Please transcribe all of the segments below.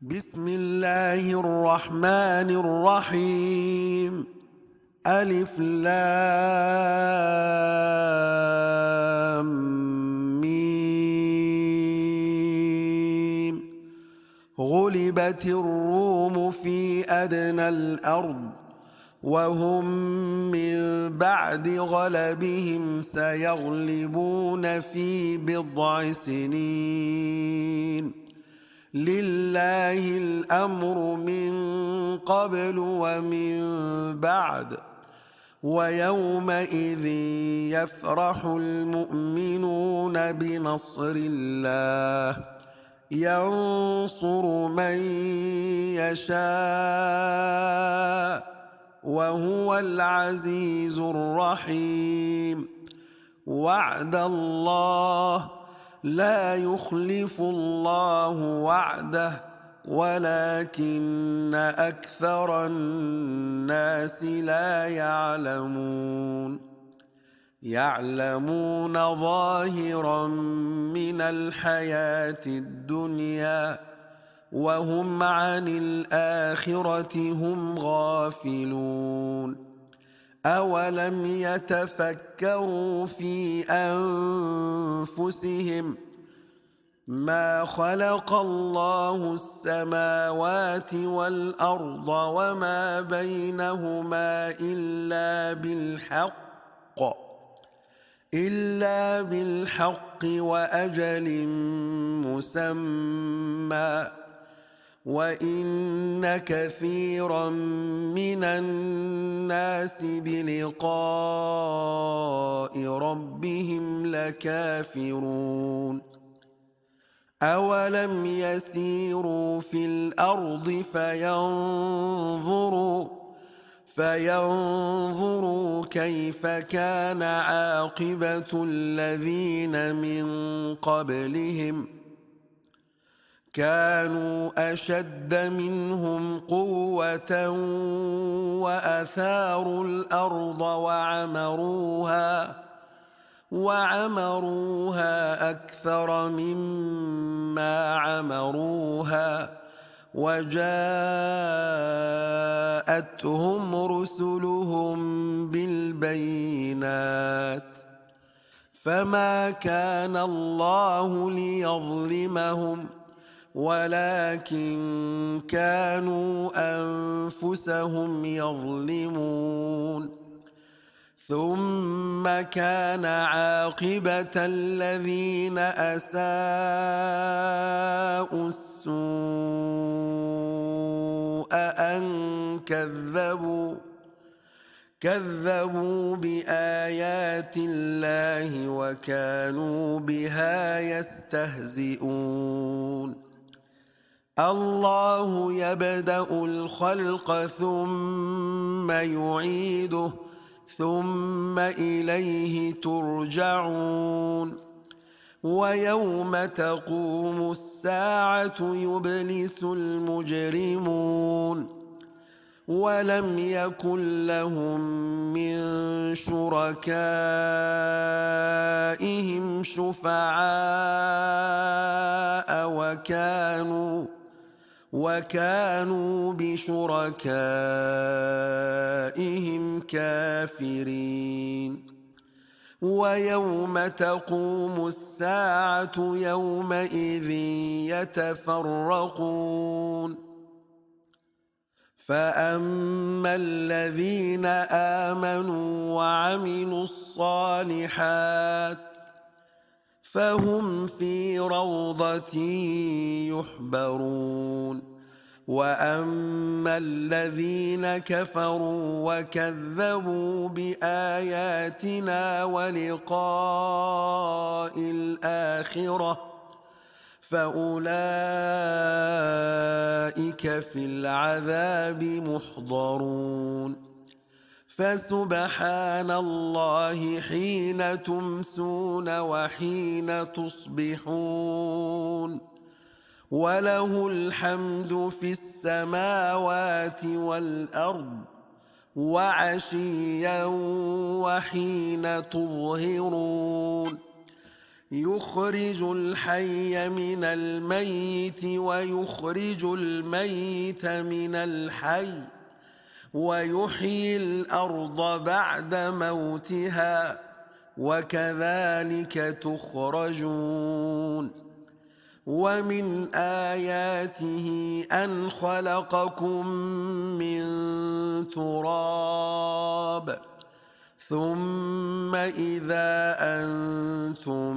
بسم الله الرحمن الرحيم. ألف لام ميم. غلبت الروم في أدنى الأرض وهم من بعد غلبهم سيغلبون في بضع سنين. لله الأمر من قبل ومن بعد ويومئذ يفرح المؤمنون بنصر الله ينصر من يشاء وهو العزيز الرحيم. وعد الله لا يخلف الله وعده ولكن أكثر الناس لا يعلمون. يعلمون ظاهرا من الحياة الدنيا وهم عن الآخرة هم غافلون. أولم يتفكروا في أنفسهم ما خلق الله السماوات والأرض وما بينهما إلا بالحق وأجل مسمى وإن كثيرا من الناس بلقاء ربهم لكافرون. أولم يسيروا في الأرض فينظروا كيف كان عاقبة الذين من قبلهم كانوا أشد منهم قوة وأثاروا الأرض وعمروها أكثر مما عمروها وجاءتهم رسلهم بالبينات فما كان الله ليظلمهم ولكن كانوا أنفسهم يظلمون. ثم كان عاقبة الذين أساءوا السوء أن كذبوا بآيات الله وكانوا بها يستهزئون. الله يبدأ الخلق ثم يعيده ثم إليه ترجعون. ويوم تقوم الساعة يبلس المجرمون ولم يكن لهم من شركائهم شفعاء وكانوا بشركائهم كافرين. ويوم تقوم الساعة يومئذ يتفرقون. فأما الذين آمنوا وعملوا الصالحات فهم في روضة يحبرون. وأما الذين كفروا وكذبوا بآياتنا ولقاء الآخرة فأولئك في العذاب محضرون. فسبحان الله حين تمسون وحين تصبحون وله الحمد في السماوات والأرض وعشيا وحين تظهرون. يخرج الحي من الميت ويخرج الميت من الحي ويحيي الأرض بعد موتها وكذلك تخرجون ومن آياته أن خلقكم من تراب ثم إذا أنتم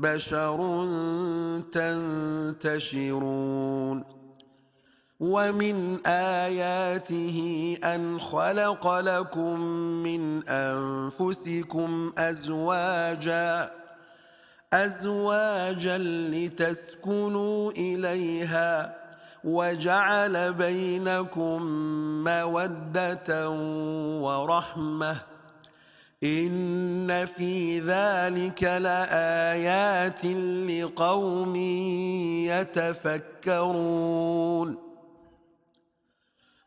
بشر تنتشرون ومن آياته أن خلق لكم من أنفسكم أزواجا لتسكنوا إليها وجعل بينكم مودة ورحمة إن في ذلك لآيات لقوم يتفكرون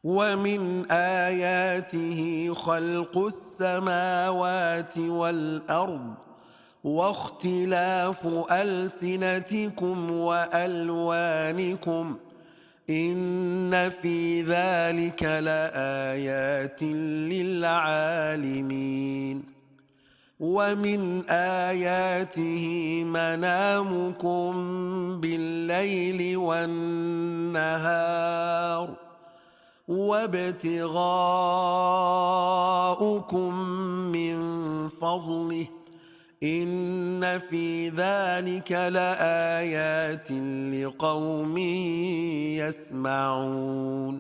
ومن آياته خلق السماوات والأرض واختلاف ألسنتكم وألوانكم إن في ذلك لآيات للعالمين ومن آياته منامكم بالليل والنهار وابتغاؤكم من فضله إن في ذلك لآيات لقوم يسمعون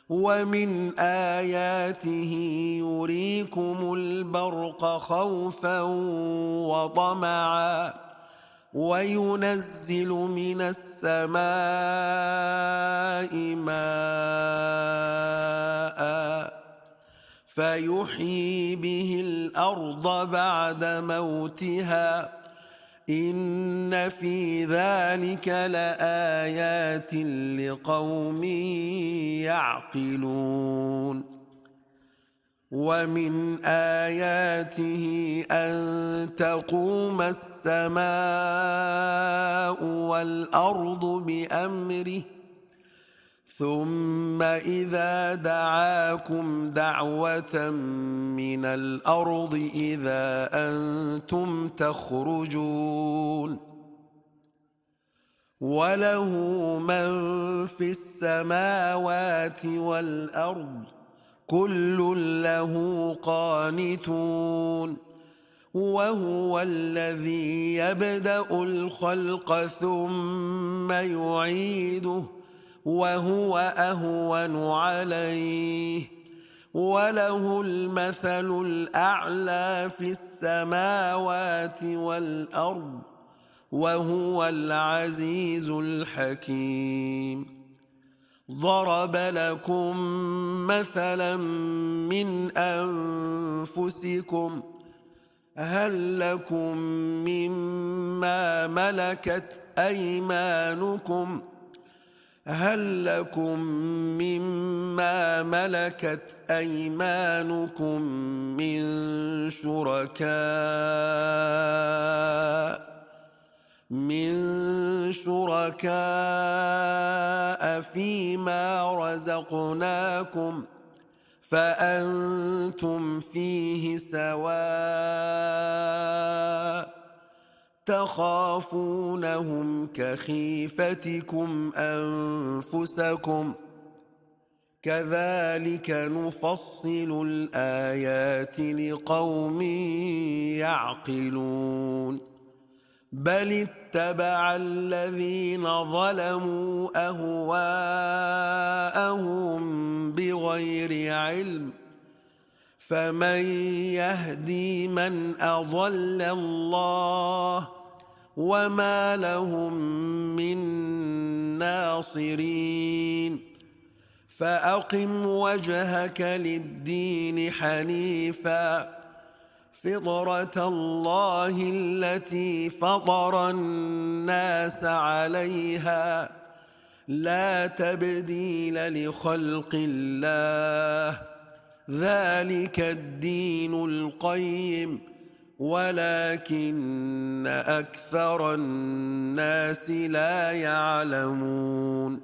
ومن آياته يريكم البرق خوفا وطمعا وينزل من السماء ماء فيحيي به الأرض بعد موتها إن في ذلك لآيات لقوم يعقلون ومن آياته أن تقوم السماء والأرض بأمره ثم إذا دعاكم دعوة من الأرض إذا أنتم تخرجون وله من في السماوات والأرض كل له قانتون وهو الذي يبدأ الخلق ثم يعيده وهو أهون عليه وله المثل الأعلى في السماوات والأرض وهو العزيز الحكيم ضرب لكم مثلا من أنفسكم هل لكم مما ملكت أيمانكم من شركاء فيما رزقناكم فأنتم فيه سواء تخافونهم كخيفتكم أنفسكم كذلك نفصل الآيات لقوم يعقلون بل اتبع الذين ظلموا أهواءهم بغير علم فمن يهدي من أضل الله وما لهم من ناصرين فأقم وجهك للدين حنيفا فطرة الله التي فطر الناس عليها لا تبديل لخلق الله ذلك الدين القيم ولكن أكثر الناس لا يعلمون